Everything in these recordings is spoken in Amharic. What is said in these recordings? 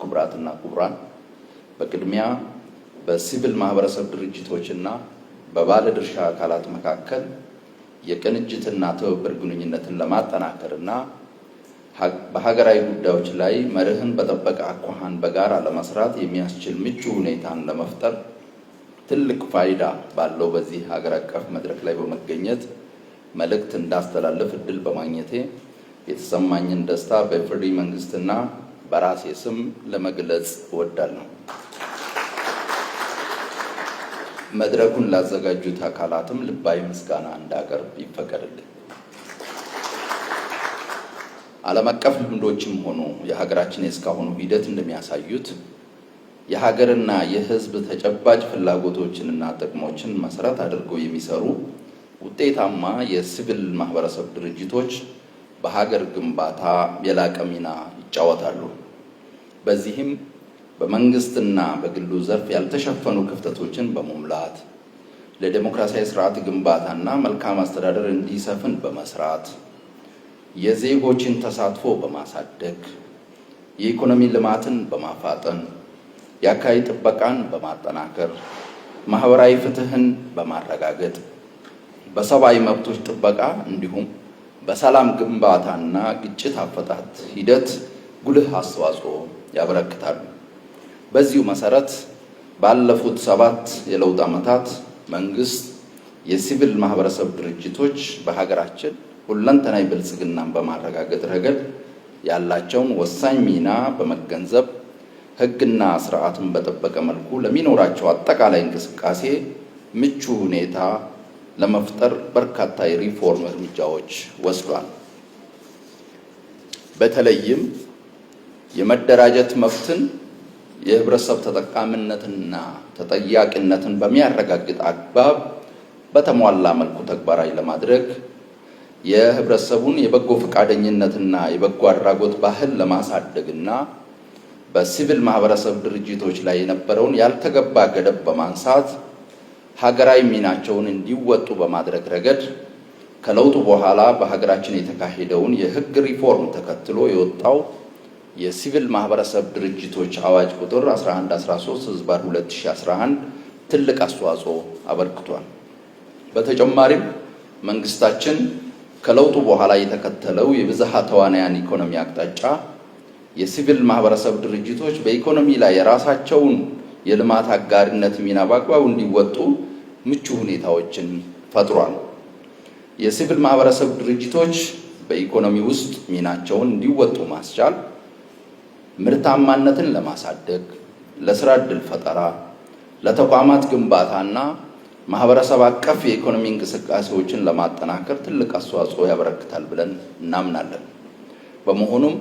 ክቡራትና ክቡራን፣ በቅድሚያ በሲቪል ማህበረሰብ ድርጅቶችና በባለድርሻ አካላት መካከል የቅንጅትና ትብብር ግንኙነትን ለማጠናከርና በሀገራዊ ጉዳዮች ላይ መርህን በጠበቀ አኳኋን በጋራ ለመስራት የሚያስችል ምቹ ሁኔታን ለመፍጠር ትልቅ ፋይዳ ባለው በዚህ ሀገር አቀፍ መድረክ ላይ በመገኘት መልእክት እንዳስተላልፍ እድል በማግኘቴ የተሰማኝን ደስታ በኢፌዴሪ መንግስትና በራሴ ስም ለመግለጽ እወዳለሁ። መድረኩን ላዘጋጁት አካላትም ልባዊ ምስጋና እንዳቀርብ ይፈቀድልኝ። ዓለም አቀፍ ልምዶችም ሆኑ የሀገራችን የእስካሁኑ ሂደት እንደሚያሳዩት የሀገርና የሕዝብ ተጨባጭ ፍላጎቶችንና ጥቅሞችን መሰረት አድርገው የሚሰሩ ውጤታማ የሲቪል ማህበረሰብ ድርጅቶች በሀገር ግንባታ የላቀ ሚና ይጫወታሉ። በዚህም በመንግስትና በግሉ ዘርፍ ያልተሸፈኑ ክፍተቶችን በመሙላት፣ ለዴሞክራሲያዊ ስርዓት ግንባታና መልካም አስተዳደር እንዲሰፍን በመስራት፣ የዜጎችን ተሳትፎ በማሳደግ፣ የኢኮኖሚ ልማትን በማፋጠን፣ የአካባቢ ጥበቃን በማጠናከር፣ ማህበራዊ ፍትህን በማረጋገጥ፣ በሰብአዊ መብቶች ጥበቃ እንዲሁም በሰላም ግንባታና ግጭት አፈታት ሂደት ጉልህ አስተዋጽኦ ያበረክታሉ። በዚሁ መሰረት ባለፉት 7 የለውጥ ዓመታት መንግስት የሲቪል ማህበረሰብ ድርጅቶች በሀገራችን ሁለንተናዊ ብልጽግናን በማረጋገጥ ረገድ ያላቸውን ወሳኝ ሚና በመገንዘብ ሕግና ስርዓትን በጠበቀ መልኩ ለሚኖራቸው አጠቃላይ እንቅስቃሴ ምቹ ሁኔታ ለመፍጠር በርካታ የሪፎርም እርምጃዎች ወስዷል። በተለይም የመደራጀት መብትን፣ የህብረተሰብ ተጠቃሚነትና ተጠያቂነትን በሚያረጋግጥ አግባብ በተሟላ መልኩ ተግባራዊ ለማድረግ፣ የህብረተሰቡን የበጎ ፈቃደኝነትና የበጎ አድራጎት ባህል ለማሳደግና በሲቪል ማህበረሰብ ድርጅቶች ላይ የነበረውን ያልተገባ ገደብ በማንሳት ሀገራዊ ሚናቸውን እንዲወጡ በማድረግ ረገድ ከለውጡ በኋላ በሀገራችን የተካሄደውን የህግ ሪፎርም ተከትሎ የወጣው የሲቪል ማህበረሰብ ድርጅቶች አዋጅ ቁጥር 1113/2011 ትልቅ አስተዋጽኦ አበርክቷል። በተጨማሪም መንግስታችን ከለውጡ በኋላ የተከተለው የብዝሃ ተዋናያን ኢኮኖሚ አቅጣጫ የሲቪል ማህበረሰብ ድርጅቶች በኢኮኖሚ ላይ የራሳቸውን የልማት አጋሪነት ሚና በአግባቡ እንዲወጡ ምቹ ሁኔታዎችን ፈጥሯል። የሲቪል ማህበረሰብ ድርጅቶች በኢኮኖሚ ውስጥ ሚናቸውን እንዲወጡ ማስቻል ምርታማነትን ለማሳደግ፣ ለስራ ዕድል ፈጠራ፣ ለተቋማት ግንባታና ማህበረሰብ አቀፍ የኢኮኖሚ እንቅስቃሴዎችን ለማጠናከር ትልቅ አስተዋጽኦ ያበረክታል ብለን እናምናለን። በመሆኑም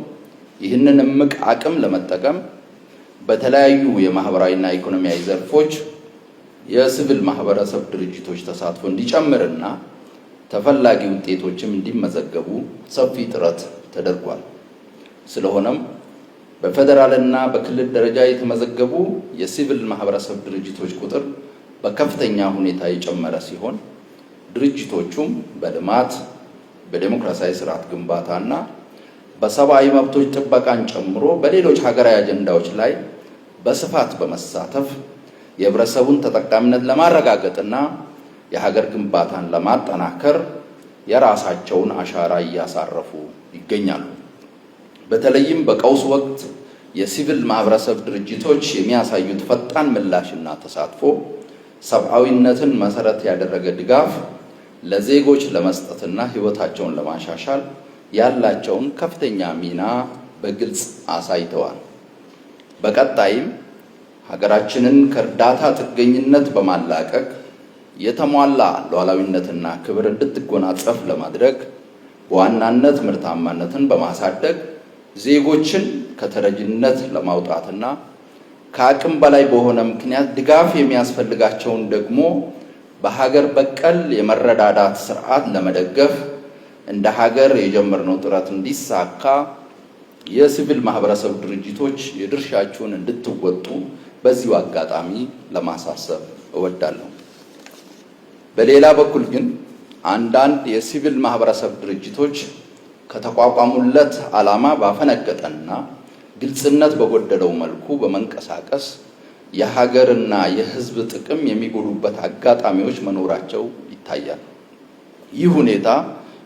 ይህንን እምቅ አቅም ለመጠቀም በተለያዩ የማህበራዊና ኢኮኖሚያዊ ዘርፎች የሲቪል ማህበረሰብ ድርጅቶች ተሳትፎ እንዲጨምርና ተፈላጊ ውጤቶችም እንዲመዘገቡ ሰፊ ጥረት ተደርጓል። ስለሆነም በፌዴራልና በክልል ደረጃ የተመዘገቡ የሲቪል ማህበረሰብ ድርጅቶች ቁጥር በከፍተኛ ሁኔታ የጨመረ ሲሆን፣ ድርጅቶቹም በልማት፣ በዴሞክራሲያዊ ስርዓት ግንባታና በሰብአዊ መብቶች ጥበቃን ጨምሮ በሌሎች ሀገራዊ አጀንዳዎች ላይ በስፋት በመሳተፍ የህብረተሰቡን ተጠቃሚነት ለማረጋገጥና የሀገር ግንባታን ለማጠናከር የራሳቸውን አሻራ እያሳረፉ ይገኛሉ። በተለይም በቀውስ ወቅት የሲቪል ማህበረሰብ ድርጅቶች የሚያሳዩት ፈጣን ምላሽና ተሳትፎ ሰብአዊነትን መሰረት ያደረገ ድጋፍ ለዜጎች ለመስጠትና ህይወታቸውን ለማሻሻል ያላቸውን ከፍተኛ ሚና በግልጽ አሳይተዋል። በቀጣይም ሀገራችንን ከእርዳታ ጥገኝነት በማላቀቅ የተሟላ ሉዓላዊነትና ክብር እንድትጎናጸፍ ለማድረግ በዋናነት ምርታማነትን በማሳደግ ዜጎችን ከተረጂነት ለማውጣትና ከአቅም በላይ በሆነ ምክንያት ድጋፍ የሚያስፈልጋቸውን ደግሞ በሀገር በቀል የመረዳዳት ስርዓት ለመደገፍ እንደ ሀገር የጀመርነው ጥረት እንዲሳካ የሲቪል ማህበረሰብ ድርጅቶች የድርሻችሁን እንድትወጡ በዚሁ አጋጣሚ ለማሳሰብ እወዳለሁ። በሌላ በኩል ግን አንዳንድ የሲቪል ማህበረሰብ ድርጅቶች ከተቋቋሙለት ዓላማ ባፈነገጠና ግልጽነት በጎደለው መልኩ በመንቀሳቀስ የሀገርና የሕዝብ ጥቅም የሚጎዱበት አጋጣሚዎች መኖራቸው ይታያል። ይህ ሁኔታ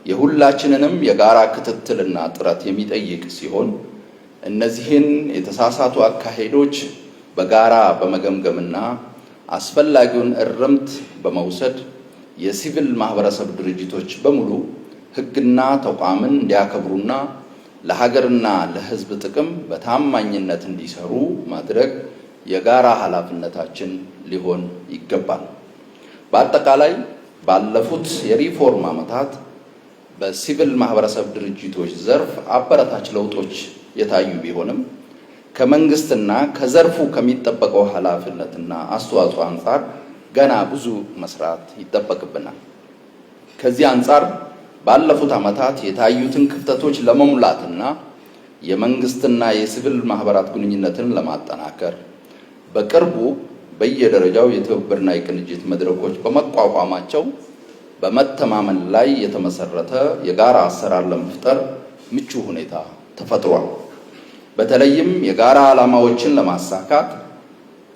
የሁላችንንም የጋራ ክትትልና ጥረት የሚጠይቅ ሲሆን እነዚህን የተሳሳቱ አካሄዶች በጋራ በመገምገምና አስፈላጊውን እርምት በመውሰድ የሲቪል ማህበረሰብ ድርጅቶች በሙሉ ሕግና ተቋምን እንዲያከብሩና ለሀገርና ለሕዝብ ጥቅም በታማኝነት እንዲሰሩ ማድረግ የጋራ ኃላፊነታችን ሊሆን ይገባል። በአጠቃላይ ባለፉት የሪፎርም ዓመታት በሲቪል ማህበረሰብ ድርጅቶች ዘርፍ አበረታች ለውጦች የታዩ ቢሆንም ከመንግስትና ከዘርፉ ከሚጠበቀው ኃላፊነትና አስተዋጽኦ አንጻር ገና ብዙ መስራት ይጠበቅብናል። ከዚህ አንጻር ባለፉት ዓመታት የታዩትን ክፍተቶች ለመሙላትና የመንግስትና የሲቪል ማህበራት ግንኙነትን ለማጠናከር በቅርቡ በየደረጃው የትብብርና የቅንጅት መድረኮች በመቋቋማቸው በመተማመን ላይ የተመሰረተ የጋራ አሰራር ለመፍጠር ምቹ ሁኔታ ተፈጥሯል። በተለይም የጋራ ዓላማዎችን ለማሳካት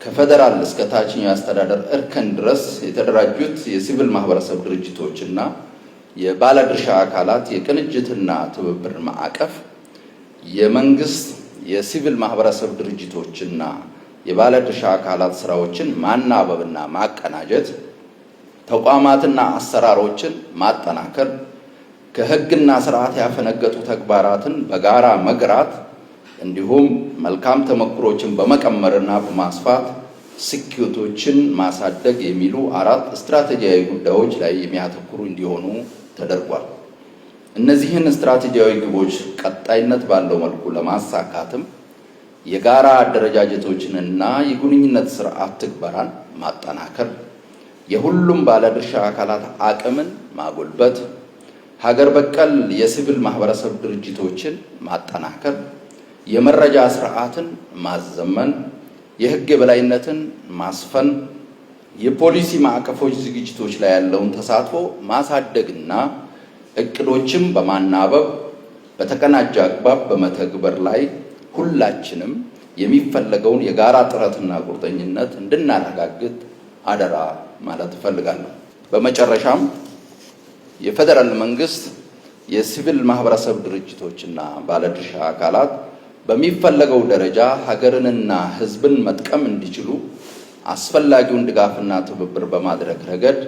ከፌዴራል እስከ ታችኛው የአስተዳደር እርከን ድረስ የተደራጁት የሲቪል ማህበረሰብ ድርጅቶችና የባለድርሻ አካላት የቅንጅትና ትብብር ማዕቀፍ የመንግስት የሲቪል ማህበረሰብ ድርጅቶችና የባለድርሻ አካላት ስራዎችን ማናበብና ማቀናጀት፣ ተቋማትና አሰራሮችን ማጠናከር፣ ከህግና ስርዓት ያፈነገጡ ተግባራትን በጋራ መግራት እንዲሁም መልካም ተሞክሮችን በመቀመርና በማስፋት ስኬቶችን ማሳደግ የሚሉ አራት ስትራቴጂያዊ ጉዳዮች ላይ የሚያተኩሩ እንዲሆኑ ተደርጓል። እነዚህን ስትራቴጂያዊ ግቦች ቀጣይነት ባለው መልኩ ለማሳካትም የጋራ አደረጃጀቶችንና የግንኙነት ስርዓት ትግበራን ማጠናከር፣ የሁሉም ባለድርሻ አካላት አቅምን ማጎልበት፣ ሀገር በቀል የሲቪል ማህበረሰብ ድርጅቶችን ማጠናከር፣ የመረጃ ስርዓትን ማዘመን፣ የህግ የበላይነትን ማስፈን፣ የፖሊሲ ማዕቀፎች ዝግጅቶች ላይ ያለውን ተሳትፎ ማሳደግና እቅዶችን በማናበብ በተቀናጀ አግባብ በመተግበር ላይ ሁላችንም የሚፈለገውን የጋራ ጥረትና ቁርጠኝነት እንድናረጋግጥ አደራ ማለት እፈልጋለሁ። በመጨረሻም የፌዴራል መንግስት የሲቪል ማህበረሰብ ድርጅቶችና ባለድርሻ አካላት በሚፈለገው ደረጃ ሀገርንና ሕዝብን መጥቀም እንዲችሉ አስፈላጊውን ድጋፍና ትብብር በማድረግ ረገድ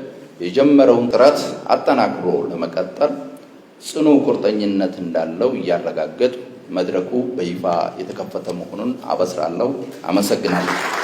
የጀመረውን ጥረት አጠናክሮ ለመቀጠል ጽኑ ቁርጠኝነት እንዳለው እያረጋገጥ መድረኩ በይፋ የተከፈተ መሆኑን አበስራለሁ። አመሰግናለሁ።